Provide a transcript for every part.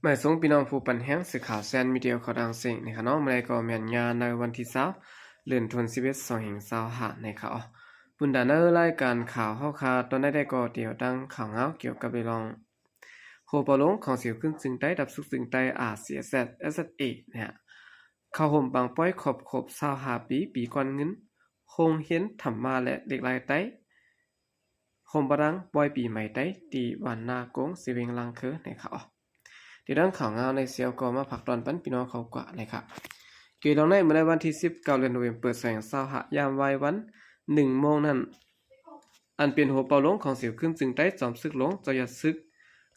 ໝາຍສວງພີ່ນ້ອງຜູ້ປັນແຮງ ສື່ຂ່າວແຊນມີເດຍເຂົ້າດັງເສັງນະຄະເນາະ. ມື້ໃດກໍແມ່ນຍາມໃນວັນທີຊາວ ເດືອນທັນວາ ສອງພັນຊາວຫ້ານະຄະ. ບຸນດາໃນລາຍການຂ່າວເຮົາຄາ ຕອນໃດກໍຕຽວຕັ້ງຂ່າວງາວກ່ຽວກັບເລື່ອງໂຮເປົ່າຫຼົງຂອງສຽວຂຶ້ນຈຶ່ງໃຕ້ ດັບສຸກຈຶ່ງໃຕ້ ອາຊີເອສເອສ ເອສເອສເອ ນະ ເຂົ້າໂຮມປາງປ່ອຍຄອບຄົບຊາວຫ້າປີ ປີກ້ອນເງິນ ໂຮງຮຽນທຳມະ ແລະ ເດັກຫຼາຍໃຕ້ ໂຮມປະດັງປ່ອຍປີໃໝ່ໃຕ້ ທີ່ບ້ານນາກົງ ເຊວຽງລາງເຄີນະຄະ. ດຽວດັ່ງຂ່າວງາວໃນເຊວກໍມາພັກຕອນປັນພີ່ນ້ອງເຂົາກວ່ານະຄະ. ເກີດລົງໃນມື້ໃນວັນທີສິບເກົ້າ ເດືອນໂນເວມເປີ ສອງພັນຊາວຫ້າ ຍາມວາຍວັນ ໜຶ່ງໂມງນັ້ນ ອັນເປັນໂຮເປົ່າຫຼົງຂອງສຽວຂຶ້ນຈຶ່ງໃຕ້ ຈອມຊຶກຫຼວງເຈົ້າຍອດຊຶກ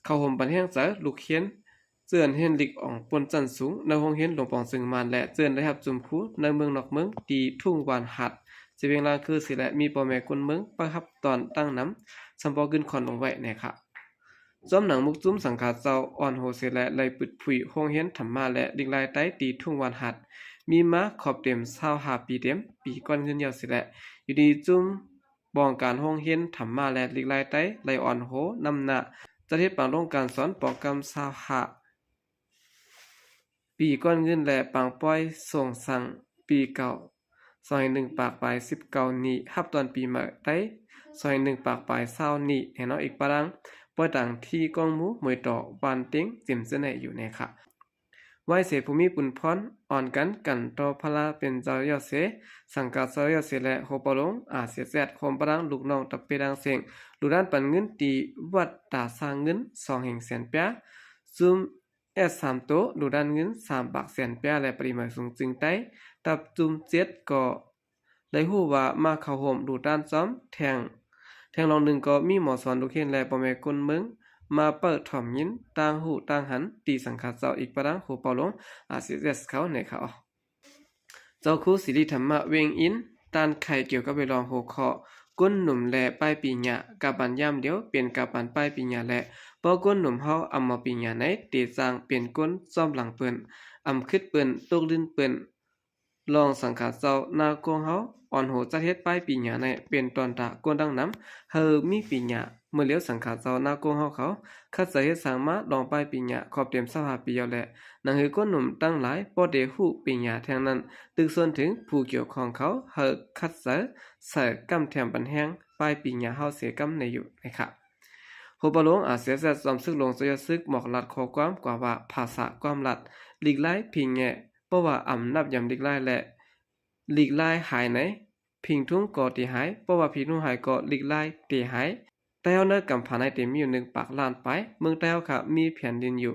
ເຂົ້າໂຮມປັນແຮງໃຈລູກຮຽນ ເຈີ້ນຮຽນລິກອອງປົນຊັ້ນສູງ ໃນໂຮງຮຽນຫຼວງປອງເຊີງມານ ແລະ ເຈີ້ນໄດ້ຮັບຈຸມຄູໃນເມືອງນອກເມືອງ ທີ່ທຸ່ງຫວານຫັດ ເຊວຽງລາງເຄີເສຍ ແລະ ມີພໍ່ແມ່ຄົນເມືອງໄປຮັບຕອນຕັ້ງນຳ ສຳປອງຂຶ້ນຂອນລົງໄວ້ນະຄະ. ຈອມໜັງມຸກຈຸ້ມສັງຄະເຈົ້າອ່ອນໂຫເສຍ ແລະ ໄດ້ປຶດຜຸຍໂຮງຮຽນທຳມະ ແລະ ເດັກຫຼາຍໃຕ້ ທີ່ທຸ່ງຫວານຫັດ ມີມາຄອບເຕັມຊາວຫ້າປີເຕັມ ປີກ້ອນເງິນຍາວເສຍ ແລະ ຢູ່ດີຈຸ້ມ ປ້ອງກັນໂຮງຮຽນທຳມະ ແລະ ລິກລາຍໄຕ ໄລ່ອ່ອນໂຮນຳໜ້າ ຈັດເຮັດປາງລົງການສອນ ປ້ອງກັນຊາວຫ້າປີກ່ອນເງິນ ແລະ ປາງປ່ອຍສົ່ງສັງປີເກົ່າ ສອງພັນໜຶ່ງປາກປາຍສິບເກົ້ານີ້ ຮັບຕອນປີໃໝ່ໄຕ ສອງພັນໜຶ່ງປາກປາຍຊາວນີ້ແນ່ນອນ. ອີກປາດັງ ປ່ອຍຕາງທີ່ກອງໝູ ມວຍຕໍ່ ບ້ານເຕັງ ເຕັມເສນໃນຢູ່ແນ່ຄະ. ໄວເສຜູ້ມີບຸນພອນ ອ່ອນກັນກັນຕໍ່ພະລາເປັນເຈົ້າຍອດເສ ສັງກາເຈົ້າຍອດເສ ແລະ ໂຮປາຫຼົງ ອາເສຍແຊດ ໂຮມປະດັງລູກນ້ອງຕະເປດາງເສັງ ລູກດ້ານປັນເງິນ ຕີວັດຕາສ້າງເງິນ ສອງແຫ່ງແສນປຽ ຊຸມແອດສາມໂຕ ລູກດ້ານເງິນ ສາມປາກແສນປຽ ແລະ ປະລິມາຍສູງຈຶ່ງໄຕ ຕັບຈຸມເຈັດ ກໍ ໄດ້ຮູ້ວ່າມາເຂົ້າຮ່ວມດູຕານຊ້ອມແທ່ງ ແທ່ງລອງໜຶ່ງກໍມີໝໍສອນລູກຮຽນ ແລະ ພໍ່ແມ່ຄົນເມືອງ ມາເປີດຖອມຍິນຕ່າງຮູ້ຕ່າງຫັນ ຕີສັງຄະເຈົ້າອີກປະດັງໂຮເປົ່າຫຼົງ ອາເສຍແຊດ ເຂົາແນ່ຄະ. ເຈົ້າຄູສິລິທຳມະ ວຽງອິນ ຕ່ານໄຂກ່ຽວກັບເລື່ອງຫົວຂໍ້ ຄົນໜຸ່ມ ແລະ ປາຍປີຫຍ້າ ກາບານຍາມດຽວ ເປັນກາບານປາຍປີຫຍ້າ ແລະ ເພາະຄົນໜຸ່ມເຮົາອຳເອົາປີຫຍ້າໃນ ເຕຈາງເປັນຄົນຈອມຫຼັງເປີ້ນ ອຳຄຶດເປີ້ນ ຕົກລື່ນເປີ້ນ ລອງສັງຂາເຈົ້ານາກົງເຮົາ ອ່ອນໂຫຈັດເຮັດປ້າຍປີຫຍ້າໃນເປັນຕອນຕາກົນດັງນຳ ເຮີມີປີຫຍ້າ ເມື່ອຫຼຽວສັງຂາເຈົ້ານາກົງເຮົາເຂົາ ຄັດສະເຮັດສ້າງມາລອງປ້າຍປີຫຍ້າ ຄອບເຕັມຊາວຫ້າປີແລ້ວແຫຼະ ໜັງເຮີຄົນໜຸ່ມທັງຫຼາຍ ພໍໄດ້ຮູ້ປີຫຍ້າແທ່ງນັ້ນ ຕຶກຊວນເຖິງຜູ້ກ່ຽວຂ້ອງເຂົາ ເຮີຄັດສະໃສ່ກຳແຖມບັນແຮງປ້າຍປີຫຍ້າເຮົາເສຍກຳແນ່ຢູ່ນະຄະ. ໂຮປາຫຼົງ ອາເສຍແຊດ ຈອມຊຶກຫຼວງເຈົ້າຍອດຊຶກ ມອກລັດຂໍ້ຄວາມກວ່າວ່າ ພາສາຄວາມລັດ ຫຼີກລາຍພິງແຍ ເພາະວ່າອຳນັບຍາມຫຼີກລາຍ ແລະ ຫຼີກລາຍຫາຍໃນ ພິງທຸງກໍເຕຫາຍ ເພາະວ່າພິງທຸງຫາຍກໍຫຼີກລາຍເຕຫາຍ. ໄຕເຮົາເນີກຳພາໃນເຕມີຢູ່ໜຶ່ງປາກລ້ານປາຍ ເມືອງໄຕເຮົາຄະມີແຜ່ນດິນຢູ່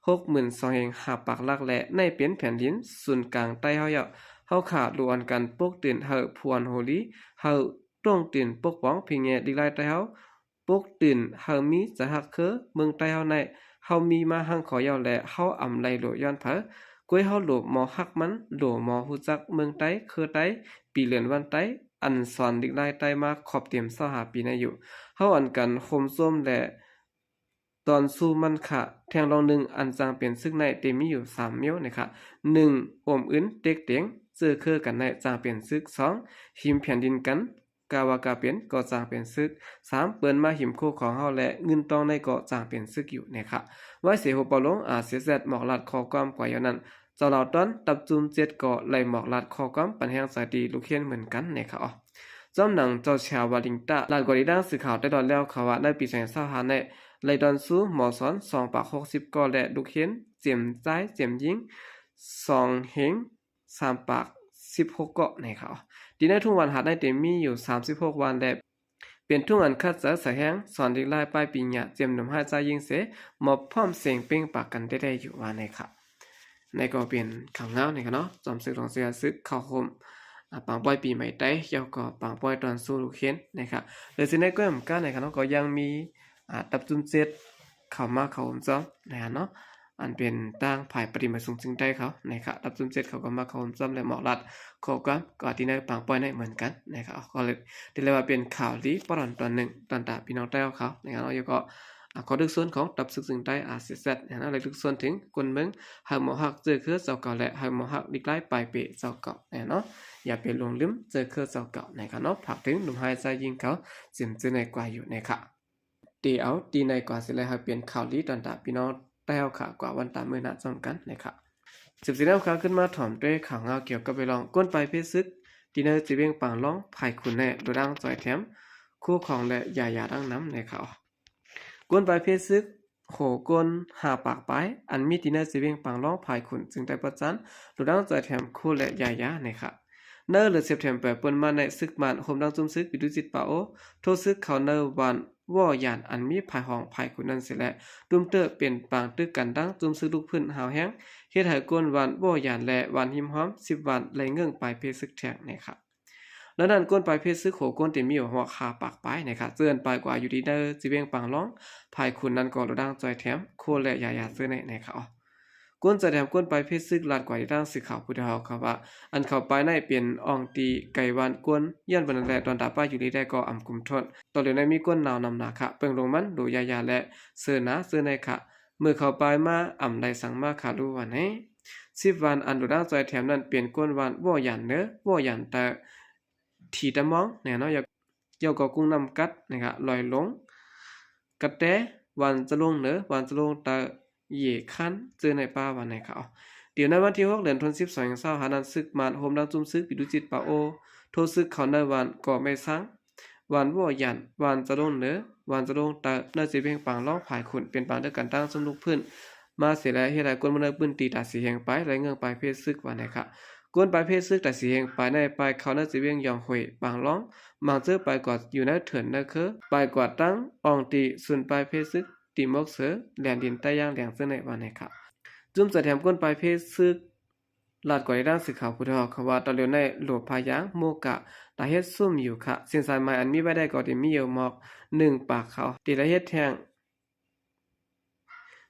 ຫົກໝື່ນສອງແຫ່ງຫ້າປາກຫຼັກ ແລະ ໃນເປັນແຜ່ນດິນສູນກາງໄຕເຮົາເຢາະ ເຮົາຄະຫຼູ່ອ່ອນກັນປົກຕື່ນເຮີພວນໂຮລີ ເຮີຕົງຕື່ນປົກປ້ອງພິງແຍຫຼີກລາຍໄຕເຮົາ ປົກຕື່ນເຮົາມີໃຈຮັກຄືເມືອງໃຕ້ເຮົາໃນ ເຮົາມີມາຮັ່ງຂໍເຢາວ ແລະ ເຮົາອຳໄລໂຫຼຍ້ອນເຜີ ກວຍເຮົາໂຫຼມໍຮັກມັນ ໂຫຼມໍຮູ້ຈັກເມືອງໃຕ້ຄືໃຕ້ ປີເດືອນວັນໃຕ້ ອັນສອນລິກລາຍໃຕ້ມາຄອບເຕັມຊາວຫ້າປີໃນຢູ່ ເຮົາອັນກັນໂຮມໂຊມ ແລະ ຕອນສູ້ມັນຂະ ແທ່ງລອງໜຶ່ງອັນຈັ່ງເປັນຊຶກໃນ ເຕມີຢູ່ສາມແນວນະຄະ ໜຶ່ງ ໂອມອື່ນເຕັກເຕັງ ເຈີເຄືກັນໃນຈັ່ງເປັນຊຶກ ສອງ ຫິມແຜ່ນດິນກັນ ກາວ່າກາເປັນກໍຈັ່ງເປັນຊຶກ ສາມ ເປີ້ນມາຫິມໂຄຂອງເຮົາ ແລະ ເງິນຕອງໃນກໍຈັ່ງເປັນຊຶກຢູ່ນະຄະ. ໄວເສໂຮປາຫຼົງ ອາເສຍແຊດ ມອກລັດຂໍ້ຄວາມກວ່າຢ່າງນັ້ນ ເຈົ້າລາວຕອນ ຕັບຈຸມເຈັດ ກໍໄດ້ມອກລັດຂໍ້ຄວາມປັນແຮງໃຈຕີລູກຮຽນເໝືອນກັນນະຄະ. ຈອມໜັງເຈົ້າຊາວວາລິງຕາ ລາດກວ່າດີດັ່ງສື່ຂ່າວໄດ້ລອດແລ້ວເຂົາວ່າ ໃນປີສອງພັນຊາວຫ້າໃນ ໄດ້ດອນຊູໝໍສອນສອງປາກຫົກສິບກໍ ແລະ ລູກຮຽນເຈັມຊາຍເຈັມຍິງ ສອງເຮງ ສາມປາກສິບຫົກເກາະໃນເຂົາ ທີ່ໃນທຸງຫວ່ານຫາດໃນເຕັມມີຢູ່ສາມສິບຫົກຫວ່ານ ແລະ ເປັນທຸງອັນຄັດເຈີສາແຮງ ສອນລິກລາຍປ້າຍປີຫຍ້າ ເຈັມໜຸ່ມຮາຍຊາຍຍິງເສ ມອບພ້ອມເສັງເປັ່ງປາກກັນໄດ້ໆຢູ່ວ່າໃນເຂົາ. ໃນກໍເປັນຂ່າວງາວໃນເຂົາເນາະ ຈອມຊຶກຫຼວງເຊຍຊຶກເຂົ້າໂຮມ ອາ ປາງປ່ອຍປີໃໝ່ໄຕ ແລ້ວກໍປາງປ່ອຍຕອນສູ້ລູກຮຽນໃນເຂົາ ແລະ ຊິໃນກ້ວຍໝາກກາໃນເຂົາເນາະ ກໍຍັງມີ ອາ ຕັບຈຸມເຈັດ ເຂົ້າມາເຂົ້າໂຮມຈອມໃນເນາະ ອັນເປັນທາງຝ່າຍປະຕິບັດສູງຈຶ່ງໄດ້ເຂົານະຄະ ດັບຊຸມເຈັດເຂົາກໍມາເຂົ້າຮ່ວມຊ້ອມ ແລະ ມອກລັດຂໍ້ຄວາມ ກໍທີ່ໃນປາງປ່ອຍໃນເໝືອນກັນນະຄະ ກໍເລີຍຖືໄດ້ວ່າເປັນຂ່າວດີປະຫຼອນຕອນໜຶ່ງ ຕອນຕາພີ່ນ້ອງໃຕ້ເຮົາເຂົານະຄະເນາະ ແລ້ວກໍ ອາ ຂໍດຶກຊວນຂອງດັບຊຶກຈຶ່ງໄດ້ ອາ ເສຍແຊດ ນະຄະເນາະ ແລະ ດຶກຊວນເຖິງຄົນເມືອງ ໃຫ້ມາຮັກເຈີເຄືເຈົ້າເກົ່າ ແລະ ໃຫ້ມາຮັກລິກລາຍປາຍເປເຈົ້າເກົ່ານະຄະເນາະ ຢ່າໄປຫຼົງລືມເຈີເຄືເຈົ້າເກົ່ານະຄະເນາະ ຝາກເຖິງໜຸ່ມຮາຍຊາຍຍິງເຂົາ ເຈັມຈື່ໃນກວ່າຢູ່ນະຄະ. ເຕເອົາຕີໃນກວ່າຊິແລໃຫ້ເປັນຂ່າວດີຕອນຕາພີ່ນ້ອງ ແຕ່ເຮົາຂະກວ່າວັນຕາມມື້ໜ້າພ້ອມກັນນະຄະ. ສືບສຽນເຮົາຂະຂຶ້ນມາຖອມດ້ວຍຂ່າວງາວກ່ຽວກັບເລື່ອງ ກົນປາຍເພດສຶກ ທີ່ໃນເຊວຽງປາງລອງ ພາຍຂຸນແນ ໂດດາງຈອຍແຖມ ໂຄຂອງ ແລະ ຢາຢາດັ່ງນຳນະຄະ. ກົນປາຍເພດສຶກ ໂຫກົນຫ້າປາກປາຍ ອັນມີທີ່ໃນເຊວຽງປາງລອງ ພາຍຂຸນ ຈຶ່ງໄດ້ປະຈັນ ໂດດາງຈອຍແຖມ ໂຄ ແລະ ຢາຢານະຄະ. ໃນເດືອນເຊັບເທັມເປີ ປົນມາໃນ ຊຶກມານ ໂຮມທັງຈຸ້ມຊຶກ ປີດູຈິດ ປາໂອ ໂທຊຶກເຂົ້າໃນວັນ ວໍຢານ ອັນມີພາຍຮອງພາຍຂຸນນັ້ນເສຍແລ້ວ ຕຸ້ມເຕີເປັນປາງຕຶກກັນ ດັ່ງຈຸ້ມຊຶກລຸກຟື້ນຮາວແຮງ ເຮັດໃຫ້ກົນວັນ ວໍຢານ ແລະ ວັນຮິມຮອມ ສິບວັນ ໄລ່ເງີ້ງປາຍເພດຊຶກແທງນະຄະ. ດັ່ງນັ້ນ ກົນປາຍເພດຊຶກ ໂຫກົນທີ່ມີຢູ່ຮອດຫ້າປາກປາຍນະຄະ ເຈື່ອນປາຍກວ່າຢູ່ທີ່ໃນເຊວຽງປາງລອງ ພາຍຂຸນນັ້ນກໍໂດດາງຈອຍແຖມ ໂຄ ແລະ ຢາຢາເຈີໃນນະຄະ. ກົນຈອຍແຖມ ກົນປາຍເພດຊຶກ ລາດກວ່າຢູ່ທາງສື່ຂ່າວຜູ້ເຖົ້າເຮົາຄະວ່າ ອັນເຂົ້າປາຍໃນເປັນອ່ອງຕີໄກວານກົນ ຍ້ອນເປັນນັ້ນແຫຼະ ດອນຕາປ້າຢູ່ລີໄດ້ກໍອຳກຸມໂທດ. ຕໍ່ເຫຼືອໃນມີກົນໜາວນຳນາຄະ ເບິ່ງລົງມັນ ໂດຢາຢາ ແລະ ເຊີນາເຈີໃນຄະ. ເມື່ອເຂົ້າປາຍມາ ອຳໄດ້ສັງມາຄາລູວ່າໃນ ສິບວັນ ອັນໂດດາງຈອຍແຖມນັ້ນ ເປັນກົນວັນ ວໍຢານເນີ ວໍຢານເຕີ ທີຕະມອງແນ່ເນາະ ແລ້ວກໍກຸງນ້ຳກັດນະຄະ ລອຍຫຼົງ ກະແຕ ວັນຈະລົງເນີ ວັນຈະລົງເຕີ ເຢຄັນ ເຈີໃນປາວັນນະຄະ. ດຽວໃນວັນທີຫົກ ເດືອນທັນວາ ສອງພັນຊາວຫ້ານັ້ນ ຊຶກມານ ໂຮມທັງຈຸ້ມຊຶກ ປີດູຈິດ ປາໂອ ໂທຊຶກເຂົ້າໃນວັນ ກໍແມ່ຊ້າງ ວັນ ວໍຢານ ວັນຈະລົງເນີ ວັນຈະລົງເຕີ ໃນເຊວຽງປາງລອງ ພາຍຂຸນ ເປັນປາງເດີກັນ ຕັ້ງຊຸມລຸກຟື້ນມາເສຍແລ້ວ ເຮັດໃຫ້ກົນເມືອງໃນພື້ນທີ່ຕາສີແຮງປາຍ ໄລ່ເງີ້ງປາຍເພດຊຶກວ່າໃນຄະ. ກົນປາຍເພດຊຶກຕາສີແຮງປາຍໃນ ປາຍເຂົ້າໃນເຊວຽງຢອງຫ້ວຍ ປາງລອງ ບາງເຈີປາຍກວ່າຢູ່ໃນເຖິນໃນເຄີ ປາຍກວ່າຕັ້ງອ່ອງຕີສູນປາຍເພດຊຶກ ຕີໝົກເຊີ ແດນດິນໃຕ້ຢ່າງແດງເຈີໃນວ່າໃນຄະ. ຈຸ້ມຈອຍແຖມ ກົນປາຍເພດຊຶກ ລາດກວ່າໃນທາງສື່ຂ່າວຜູ້ເຖົ້າເຮົາຄະວ່າ ຕອນດຽວໃນ ໂລພະຍາງ ໂມກະ ຕາເຮັດຊຸ່ມຢູ່ຄະ ເສັ້ນສາຍໄໝ ອັນມີໄວ້ໄດ້ກໍທີ່ມີຢູ່ໝອກໜຶ່ງປາກເຂົາ ທີ່ໄດ້ເຮັດແທ່ງ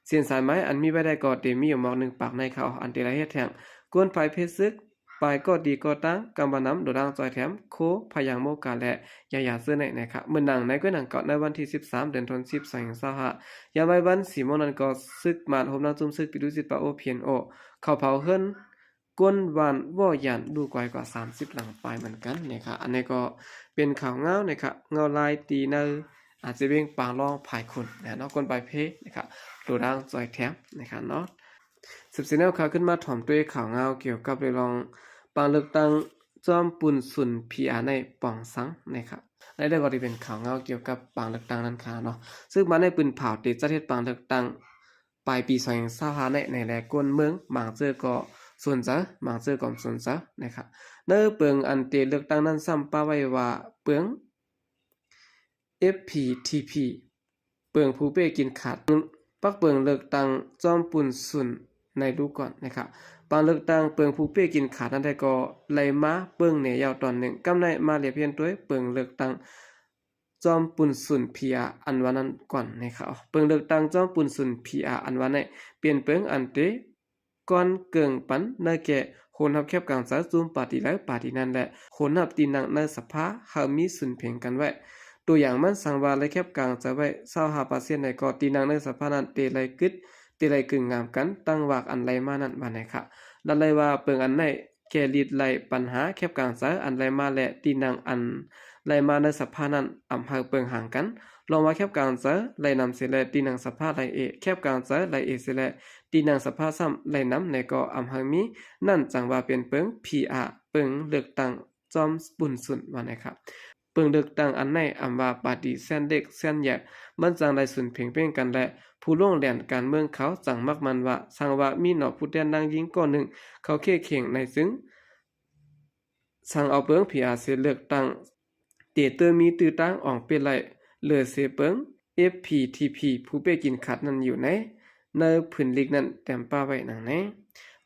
ເສັ້ນສາຍໄໝ ອັນມີໄວ້ໄດ້ກໍທີ່ມີຢູ່ໝອກໜຶ່ງປາກໃນເຂົາ ອັນທີ່ໄດ້ເຮັດແທ່ງ ກົນປາຍເພດຊຶກ ປາຍກໍດີກໍຕັ້ງ ກຳມານຳ ໂດດາງຈອຍແຖມ ໂຄ ພະຍາງ ໂມກະ ແລະ ຢາຢາເຈີໃນນະຄະ. ມື້ໜັງໃນກ້ວຍໜັງເກາະ ໃນວັນທີສິບສາມ ເດືອນທັນວາ ສອງພັນຊາວຫ້າ ຍາມໄວວັນສີ່ໂມງນັ້ນກໍ ຊຶກມານ ໂຮມທັງຈຸ້ມຊຶກ ປີດູຈິດ ປາໂອ ພີເອັນໂອ ເຂົາເຜົາເຮືອນ ກົນວັນ ວໍຢານ ລູກໄກກວ່າສາມສິບຫຼັງປາຍເໝືອນກັນນະຄະ. ອັນນີ້ກໍເປັນຂ່າວງາວນະຄະ ງາວລາຍຕີໃນ ອາ ເຊວຽງປາງລອງ ພາຍຂຸນນະເນາະ ກົນປາຍເພດນະຄະ ໂດດາງຈອຍແຖມນະຄະເນາະ. ສືບສຽນເຮົາຂະຂຶ້ນມາຖອມດ້ວຍຂ່າວງາວກ່ຽວກັບເລື່ອງ ປາງເລືອກຕັ້ງຈອມປຸນຊຸນ ພີອາ ໃນປອງສັງນະຄະ. ໃນເລື່ອງກໍທີ່ເປັນຂ່າວງາວກ່ຽວກັບປາງເລືອກຕັ້ງນັ້ນຄະເນາະ ຊຶກມານໃນປືນເຜາ ທີ່ຈະເຮັດປາງເລືອກຕັ້ງ ປາຍປີສອງພັນຊາວຫ້າໃນ ໃນແລະ ຄົນເມືອງບາງເຈີກໍສົນໃຈ ບາງເຈີກໍບໍ່ສົນໃຈນະຄະ. ໃນເປິງອັນເຕເລືອກຕັ້ງນັ້ນຊ້ຳປະໄວ້ວ່າ ເປິງ ເອັຟພີທີພີ ເປິງຜູ້ເປ້ກິນຂາດ ປັກເປິງເລືອກຕັ້ງຈອມປຸນຊຸນໃນລູກກ່ອນນະຄະ. ປາງເລືອກຕັ້ງເປິງຜູ້ເປ້ກິນຂາດນັ້ນແທ້ກໍໄລ່ມາເບິ່ງແນວຕອນໜຶ່ງ ກຳໄດ້ມາລຽບຮຽງໂດຍເປິງເລືອກຕັ້ງ ຈອມປຸນຊຸນ ພີອາ ອັນວ່ານັ້ນກ່ອນນະຄະ. ເປິງເລືອກຕັ້ງຈອມປຸນຊຸນ ພີອາ ອັນວ່ານັ້ນ ເປັນເປິງອັນເຕກ່ອນເກີງປັນໃນແກ່ໂຫນຮັບແຄບກາງໃຈຈຸ້ມປາຕີໃດປາຕີນັ້ນ ແລະ ໂຫນຮັບຕີນັ່ງໃນສະພາໃຫ້ມີຊຸນເພັງກັນໄວ້. ຕົວຢ່າງມັນ ສັງວ່າໄລ່ແຄບກາງໃຈໄວ້ຊາວຫ້າເປີເຊັນໃດກໍ ຕີນັ່ງໃນສະພານັ້ນເຕໄລ່ກຶດ ເຕໄລ່ກຶງງາມກັນ ຕັ້ງວາກອັນໄລ່ມານັ້ນວ່າໃນຄະ. ລະໄລ່ວ່າເປິງອັນໃນ ແກ່ລິດໄລ່ປັນຫາແຄບກາງໃຈອັນໄລ່ມາ ແລະ ຕີນັ່ງອັນໄລ່ມາໃນສະພານັ້ນ ອຳໃຫ້ເປິງຫ່າງກັນ. ລອງວ່າແຄບກາງໃຈໄລ່ນຳເສຍແລ້ວ ຕີນັ່ງສະພາໄລ່ເອ ແຄບກາງໃຈໄລ່ເອເສຍແລ້ວ ຕີນັ່ງສະພາຊ້ຳໄລ່ນຳແດ່ກໍອຳໃຫ້ມີ. ນັ້ນຈັ່ງວ່າເປັນເປິງ ພີອາ ເປິງເລືອກຕັ້ງຈອມບຸນຊຸນວ່າໃນຄະ. ເປິງເລືອກຕັ້ງອັນໃນ ອຳວ່າປາຕີແສນເລັກແສນໃຫຍ່ ມັນຈັ່ງໄດ້ຊຸນເພັງເປັນກັນ ແລະ ຜູ້ລົງແລ່ນການເມືອງເຂົາຈັ່ງມັກໝັ້ນວ່າ ສັງວ່າມີໜໍ່ຜູ້ແທນນາງຍິງກໍໜຶ່ງເຂົ້າເຄເຄັ່ງໃນ ຈຶ່ງ ສັງເອົາເປິງ ພີອາ ເສຍເລືອກຕັ້ງ ເຕເຕີມີຕື້ຕາງອອງເປັນໄລ່ ເຫຼືອເສເປິງ ເອັຟພີທີພີ ຜູ້ເປ້ກິນຂາດນັ້ນຢູ່ໃນ ໃນຜືນລິກນັ້ນ ແຕ້ມປະໄວ້ດັ່ງໃນ.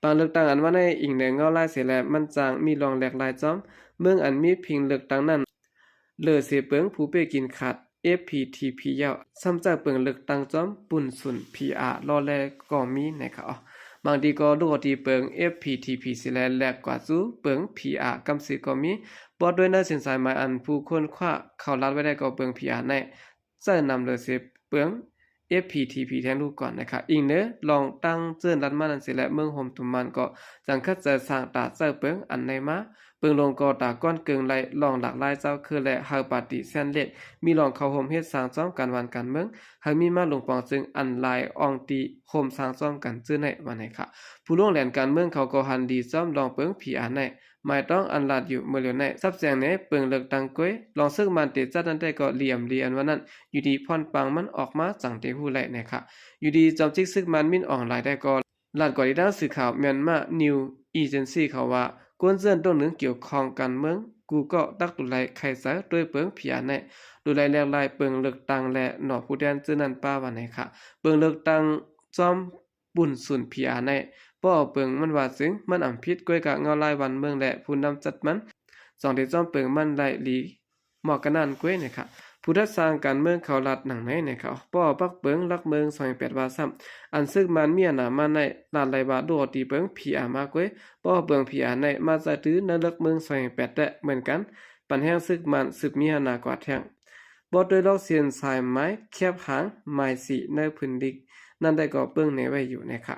ປາງເລືອກຕັ້ງອັນວ່າໃນ ອີງໃນເງົາລາຍເສຍແລ້ວ ມັນຈັ່ງມີລອງແຫຼກຫຼາຍຈອມ ເມືອງອັນມີພິງເລືອກຕັ້ງນັ້ນ ເຫຼືອເສເປິງຜູ້ເປ້ກິນຂາດ ເອັຟພີທີພີ ແລ້ວ ຊ້ຳຈາກເປິງເລືອກຕັ້ງຈອມບຸນຊຸນ ພີອາ ລໍແລກໍມີໃນຄະ. ບາງທີກໍລຸກອອກທີ່ເປິງ ເອັຟພີທີພີ ເສຍແລ້ວ ແລກກວ່າສູ່ເປິງ ພີອາ ກຳເສຍກໍມີ. ປອດດ້ວຍໃນເສັ້ນສາຍໝາຍອັນຜູ້ຄົ້ນຄວ້າເຂົາລາດໄວ້ໄດ້ກໍເປິງ ພີອາ ໃນ ໃຊ້ນຳເລີເສເປິງ ເອັຟພີທີພີ ແທນລູກກ່ອນນະຄະ. ອີງເນີລອງຕັ້ງເຈີນລັດມານັ້ນເສຍແລ້ວ ເມືອງໂຮມຕຸມມານກໍຈັ່ງຄັດໃຈສ້າງຕາໃຊ້ເປິງອັນໃນມາ ເປິງລົງກໍຕາກ້ອນເກີງໄລ່ລອງຫຼາກຫຼາຍເຈົ້າຄື ແລະ ໃຫ້ປາຕີແສນເລັກ ມີລອງເຂົ້າຮ່ວມເຮັດສ້າງຈອມການບ້ານການເມືອງ ໃຫ້ມີມາລົງປອງເຊິ່ງອັນຫຼາຍອ່ອງຕີໂຮມສ້າງຈອມກັນຈື່ໃນວ່າໃນຂະ ຜູ້ລວງແຫຼນການເມືອງເຂົາກໍຫັນດີຈອມລອງເປິງ ພີອາ ໃນ ໝາຍຕ້ອງອັນລາດຢູ່ເມື່ອຫຼຽວໃນ ສັບແສງໃນເປິງເລືອກຕັ້ງກ້ວຍ ລອງເສິກມັນເຕະຈັດນັ້ນແຕ່ກໍລຽມລຽນວ່ານັ້ນ ຢູ່ດີພອນປັງມັນອອກມາຈັ່ງເຕະຮູ້ໄລ່ໃນຂະ ຢູ່ດີຈອມຈິກເສິກມັນມິນອອງລາຍແຕ່ກໍ ລາດກວ່າທີ່ດ້ານສື່ຂ່າວ Myanmar News Agency ເຂົາວ່າ ກວນເຊີນຕົງໜຶ່ງກ່ຽວຂ້ອງການເມືອງ ກູກໍຕັກດູໄລໄຂໃຈດ້ວຍເປິງ ພີອາ ໃນ ດູໄລແລກລາຍເປິງເລືອກຕັ້ງ ແລະ ໜໍຜູ້ແທນຈື່ນັ້ນປ້າວ່າໃນຂະ ເປິງເລືອກຕັ້ງຈອມປຸນສູນ ພີອາ ໃນ ບໍ່ເອົາເປິງມັນວ່າຈຶ່ງ ມັນອຳຜິດກ້ວຍກະເງົາລາຍບ້ານເມືອງ ແລະ ຜູ້ນຳຈັດມັນ ສອງທີ່ຈອມເປິງມັນໄດ້ລີ ໝໍກະນານກ້ວຍນະຄະ ຜູ້ຈັດສ້າງການເມືອງເຂົາລາດໜັງໃນນະຄະ ບໍ່ປັກເປິງຫຼັກເມືອງສອງແປດວ່າຊ້ຳ ອັນເສິກມັນມີອານາມາໃນ ລາດໄລ່ວ່າລູກເອົາຕີເປິງ ພີອາ ມາກ້ວຍ ບໍ່ເອົາເປິງ ພີອາ ໃນ ມາໃຈຕື້ໃນຫຼັກເມືອງສອງແປດແຕ່ເໝືອນກັນ ປັນແຮງເສິກມັນສືບມີອານາກວ່າແທ້ງ ບໍ່ດ້ວຍລອກເສັ້ນສາຍໝາຍແຄບຫາງ ໝາຍສີໃນພື້ນດິກ ນັ້ນໄດ້ກໍເບິ່ງແນໄວ້ຢູ່ນະຄະ.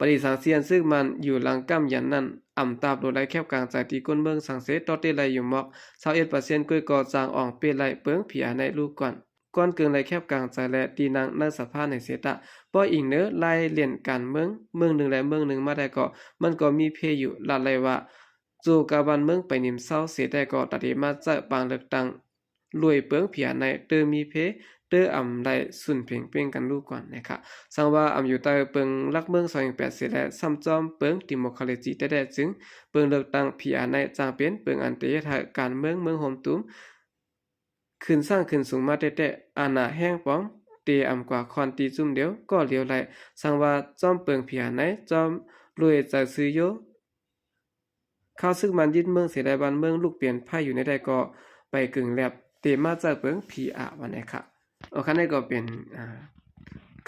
ປະຕິສັງສຽນເສິກມັນຢູ່ຫຼັງກຳຢັນນັ້ນ ອຳຕາບໂລໄລແຄບກາງໃຈທີ່ກົ້ນເມືອງສັງເສດຕໍ່ເຕໄລຢູ່ໝອກ ຊາວເອັດເປີເຊັນກ້ວຍກໍຈາງອອງເປໄລເປິງ ພີອາ ໃນລູກກ່ອນ ກ່ອນເກີງໄລແຄບກາງໃຈ ແລະ ທີ່ນັ່ງໃນສະພາໃນເສຕະ ບໍ່ອີງເນີລາຍເລນການເມືອງ ເມືອງໜຶ່ງ ແລະ ເມືອງໜຶ່ງມາໄດ້ກໍ ມັນກໍມີເພຢູ່ ລາດໄລວ່າ ໂຈກາບ້ານເມືອງໄປນິມເຊົາເສແຕ່ກໍ ຕາເດມາເຈີປາງເລືອກຕັ້ງ ລວຍເປິງ ພີອາ ໃນ ເຕີມີເພ ເຕີອຳໄລສຸນເພັງເປັງກັນລູກກ່ອນນະຄະ ສັງວ່າອຳຢູ່ໃຕ້ເປິງຫຼັກເມືອງສອງແຫ່ງແປດເສແລະ ຊ້ຳຈອມເປິງ Democracy ແທ້ໆ ຈຶ່ງ ເປິງເລືອກຕັ້ງ ພີອາ ໃນ ຈາງເປັນເປິງອັນເຕເຮັດໃຫ້ການເມືອງເມືອງໂຮມຕູມ ຂຶ້ນສ້າງຂຶ້ນສູງມາແທ້ໆ ອານາແຮງປອງ ເຕອຳກວ່າຄອນຕີຈຸ້ມດຽວ ກໍລຽວໄຫຼ ສັງວ່າຈອມເປິງ ພີອາ ໃນ ຈອມລວຍໃຈຊື່ໂຍ ຄາວເສິກມັນຍຶດເມືອງເສໄດ້ ບ້ານເມືອງລຸກປ່ຽນໄພຢູ່ໃນໃດກໍໄປກຶ່ງແລັບ ເຕມາເຈີເປິງ ພີອາ ວ່າໃນຄະ ໂອຄະ ນີ້ກໍເປັນ ອ່າ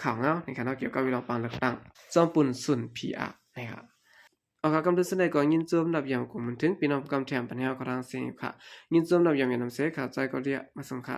ຂ່າວເງົາໃນຄະເນາະ ກ່ຽວກັບເລື່ອງປາງເລືອກຕັ້ງ ຈອມປຸນຊຸນ ພີອາ ນະຄະ ໂອຄະ ກຳເລີຍເຊັ່ນໃດກໍຍິນຊົມນັບຢາມກົງມັນເຖິງ ພີ່ນ້ອງຜູ້ກຳແຖມປັນແຮວເຂົ້າທາງເສຍງຢູ່ຄະ ຍິນຊົມນັບຢາມຢາມນຳເສ ຂາວໃຈກໍເລຍ ມາສົ່ງຄະ.